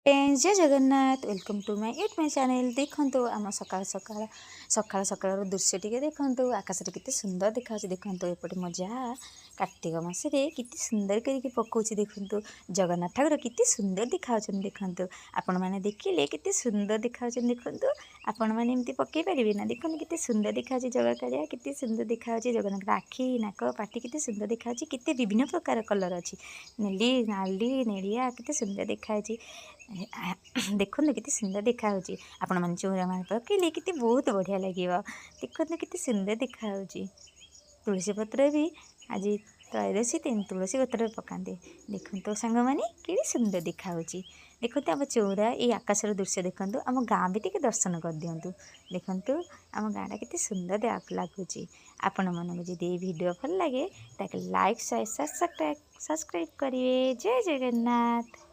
Jay Jagannath, welcome to my YouTube channel। ଦେଖନ୍ତୁ, ଆମ ସକାଳ ସକାଳ ସକାଳ ସକାଳର ଦୃଶ୍ୟ ଟିକେ ଦେଖନ୍ତୁ। ଆକାଶରେ କେତେ ସୁନ୍ଦର ଦେଖାଯାଉଛି ଦେଖନ୍ତୁ। ଏପଟେ ମୋ ଯା କାର୍ତ୍ତିକ ମାସରେ କେତେ ସୁନ୍ଦର କରିକି ପକାଉଛି ଦେଖନ୍ତୁ। ଜଗନ୍ନାଥ ଠାକୁର କେତେ ସୁନ୍ଦର ଦେଖାଯାଉଛନ୍ତି ଦେଖନ୍ତୁ। ଆପଣମାନେ ଦେଖିଲେ କେତେ ସୁନ୍ଦର ଦେଖାଯାଉଛନ୍ତି ଦେଖନ୍ତୁ। ଆପଣମାନେ ଏମିତି ପକାଇ ପାରିବେ ନା? ଦେଖନ୍ତୁ, କେତେ ସୁନ୍ଦର ଦେଖାଯାଉଛି। ଜଗା କାଳିଆ କେତେ ସୁନ୍ଦର ଦେଖାଯାଉଛି। ଜଗନ୍ନାଥଙ୍କର ଆଖି, ନାକ, ପାଟି କେତେ ସୁନ୍ଦର ଦେଖାଯାଉଛି। କେତେ ବିଭିନ୍ନ ପ୍ରକାର କଲର୍ ଅଛି, ନେଲି, ନାଲି, ନେଳିଆ, କେତେ ସୁନ୍ଦର ଦେଖାଯାଉଛି ଦେଖନ୍ତୁ। କେତେ ସୁନ୍ଦର ଦେଖାଯାଉଛି। ଆପଣମାନେ ଚଉରା ମାଳ ପକାଇଲେ କେତେ ବହୁତ ବଢ଼ିଆ ଲାଗିବ। ଦେଖନ୍ତୁ, କେତେ ସୁନ୍ଦର ଦେଖାଯାଉଛି। ତୁଳସୀ ପତ୍ର ବି ଆଜି ତ୍ରୟୋଦଶୀ, ତେଣୁ ତୁଳସୀ ପତ୍ର ପକାନ୍ତି। ଦେଖନ୍ତୁ ସାଙ୍ଗମାନେ, କେତେ ସୁନ୍ଦର ଦେଖାଯାଉଛି ଦେଖନ୍ତୁ। ଆମ ଚଉରା, ଏଇ ଆକାଶର ଦୃଶ୍ୟ ଦେଖନ୍ତୁ। ଆମ ଗାଁ ବି ଟିକେ ଦର୍ଶନ କରିଦିଅନ୍ତୁ। ଦେଖନ୍ତୁ, ଆମ ଗାଁଟା କେତେ ସୁନ୍ଦର ଲାଗୁଛି। ଆପଣମାନଙ୍କୁ ଯଦି ଏଇ ଭିଡ଼ିଓ ଭଲ ଲାଗେ, ତାହେଲେ ଲାଇକ୍, ସେୟାର, ସବସ୍କ୍ରାଇବ୍ କରିବେ। ଜୟ ଜଗନ୍ନାଥ।